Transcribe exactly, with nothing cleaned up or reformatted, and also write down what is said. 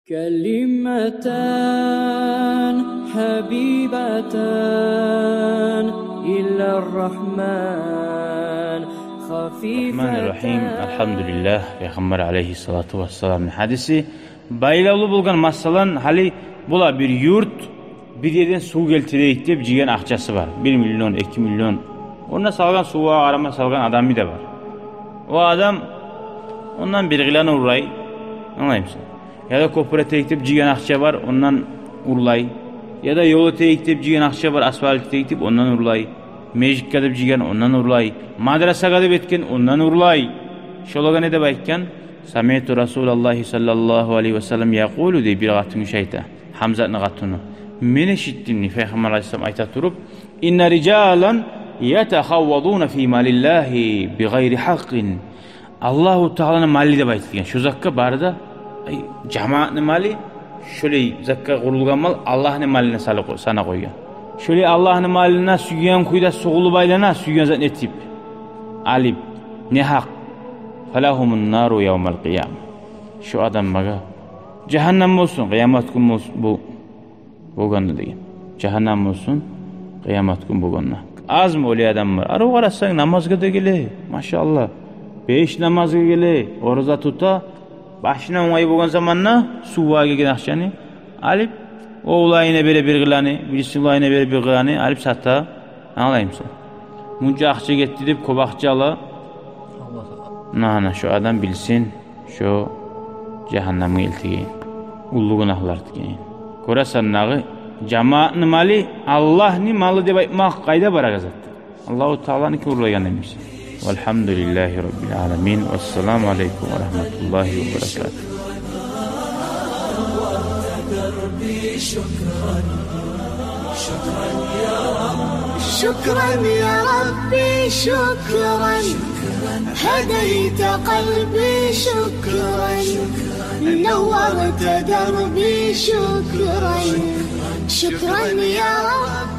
كلمتان حبيبتان إلى الرحمن خفيفتان. الرحمن الرحيم. الحمد لله. Пайхаммар алайгьиссалату вассаламны гьадиси. Байлавлу болгъан масъала, гьали бола бир юрт бир ерден сув гелтирейик деп жыйгъан акъчасы бар. Бир миллион, эки миллион. Онда салгъан, сувгъа къарама салгъан адамы да бар. О адам ондан бир къыланы урлай. Англаймысан? Яда кёпюр этейик деп жыйгъан акъча бар, ондан урлай. Яда ёл этейик деп жыйгъан акъча бар, асфальт этейик деп, ондан урлай. Межитге деп жыйгъан, ондан урлай. Мадрасагъа деп этген, ондан урлай. Шолагъа не деп айтгъан? «Самиъту Расулаллагьи саллаллагьу алайгьи ва саллам якъулу», — дей бир къатын гиши айта. Гьамзатны къатыны. Мен эшитдим, дей, Пайхаммар алайгьиссалам айта туруп: «Инна рижалан ятахаввазуна фи малиллагьи бигъайри хьакъкъин». Аллагьу Тааланы малы деп айтылгъан шо затгъа бары да, ай, жамаатны малы, шолай затгъа къурулгъан мал Аллагьны малына сала къо-, сана къойгъан. Шолай Аллагьны малына сюйген кюйде сугъулуп айлана, сюйген затын этип, алып, негьакъ. «Фалагьумун нару явмал къияма». Шо адамлагъа жагьаннам болсун, къыямат гюн болсун, бу болгъанда деген. Жагьаннам болсун, къыямат гюн болгъанда. Азмы олай адамлар? Арив къарасанг, намазгъа да геле, машаллагь. Беш намазгъа геле, ораза тута. Башына онгай болгъан заманда сувгъа гелген акъчаны алып, о уланына бере бир къыланы, бириси уланына бере бир къыланы, алып сата. Англаймысан? Мунча акъча гетди деп, кёп акъча ала. Нана, шо адам билсин, шо жагьаннамгъа элтеген, уллу гюнагьлар этген. Гёресен дагъы, жамаатны малы Аллагьны малы деп айтмакъ къайда бар агъа зат? Аллагьу Тааланыки урлайгъан эмес. Валгьамдулиллагьи раббил аламин. Вассаламу алайкум ва рагьматуллагьи ва баракатугь. شكرا يا ربي، شكرا، هديت قلبي، شكرا، نورت دربي، شكرا، شكرا يا رب.